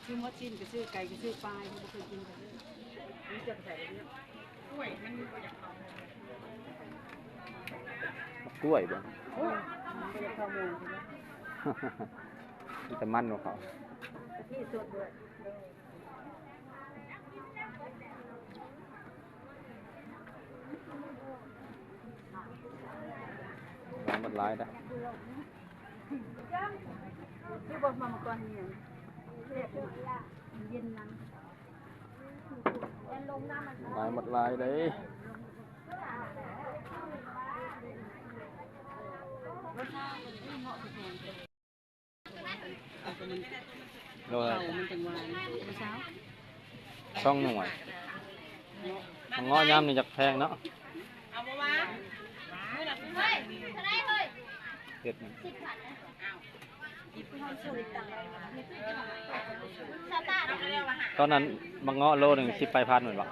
ຊື້ໝົດຊີ້ນກໍຊື້ ໄກ່ກໍຊື້ ປາກໍບໍ່ເຄີຍກິນກໍຊື້. ນີ້ຈະໃສ່ແບບນີ້ ກ້ວຍມັນບໍ່ຢາກເຂົ້າ ກ້ວຍບໍ່? ໂອ້ຍ ມັນບໍ່ຢາກເຂົ້າໝູ່ ມີແຕ່ມັນບໍ່ເຂົ້າ ກະທິສົດດ້ວຍ. ຫຼາຍໝົດຫຼາຍເດ້ ຄືບໍ່ມາກ່ອນນີ້ ແຊບ ເຢັນນຳ ຫຼາຍໝົດຫຼາຍເດ້. ໂລເທົ່າໃດ? ມັນຈັ່ງຫວານ ໂລຊາວ ສອງໜ່ວຍ. ເງາະຍາມນີ້ຢາກແພງເນາະ ເອົາບໍ່ວ່າ ເຮັດ ຕອນນັ້ນໝາກເງາະໂລໜຶ່ງສິບປາຍພັນແມ່ນບໍ່?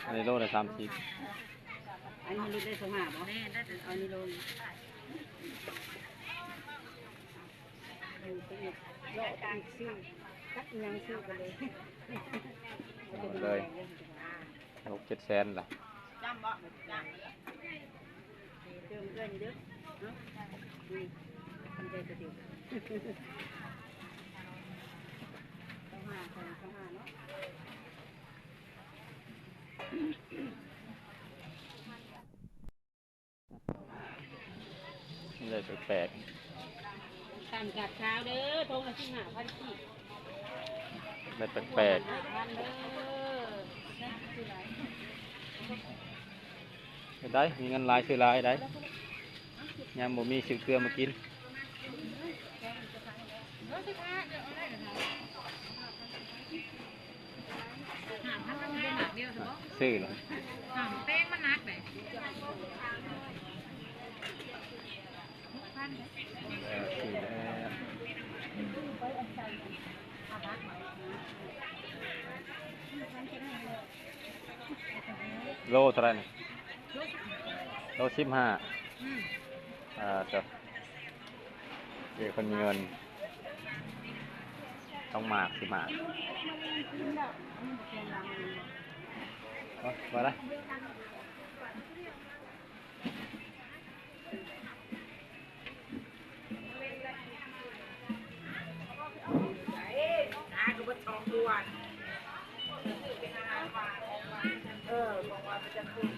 ອັນນີ້ໂລລະສາມສິບ. ອັນນີ້ຫຼຸດໄດ້ຊາວຫ້າບໍ່? ແມ່ນ ໄດ້ແຕ່ ເອົານີ້ລົງ ເລາະໄປອີກ ຊື້ ຈັກອີ່ຫຍັງຊື້ໄປເລີຍ ເອົາເລີຍ ຫົກເຈັດແສນລະ ຈ້ຳບໍ່? ຈ້ຳ ເຕີມເອື້ອຍນີ້ເດີ ເນາະ ນີ້ ມັນໄດ້ກະດິກ ຊາວຫ້າ ຊາວຫ້າເນາະ. ໄດ້ແປກໆ ຕ່ຳກາດຊາວເດີ ຖົງລະສິບຫ້າພັນກີບ ໄດ້ແປກໆ ພັນເດີ ໄດ້ ມີເງິນຫຼາຍຊື້ຫຼາຍໄດ້ ຍາມບໍ່ມີຊື້ເກືອມາກິນ. ຊື້ລະ ແປ້ງມັນໜັກເດ້ ຫົກພັນເດ້ ຊື້ແລ້ວ ໂລເທົ່າໃດນີ້? ໂລສິບຫ້າ ອືມ ອ່າ ເຈົ້າ ເຈົ້າຄົນມີເງິນ ຕ້ອງໝາກ ຊິໝາກ ເອົາ ວ່າລະ. ເອີ ຂອງຫວານປະຈຳຕົວ.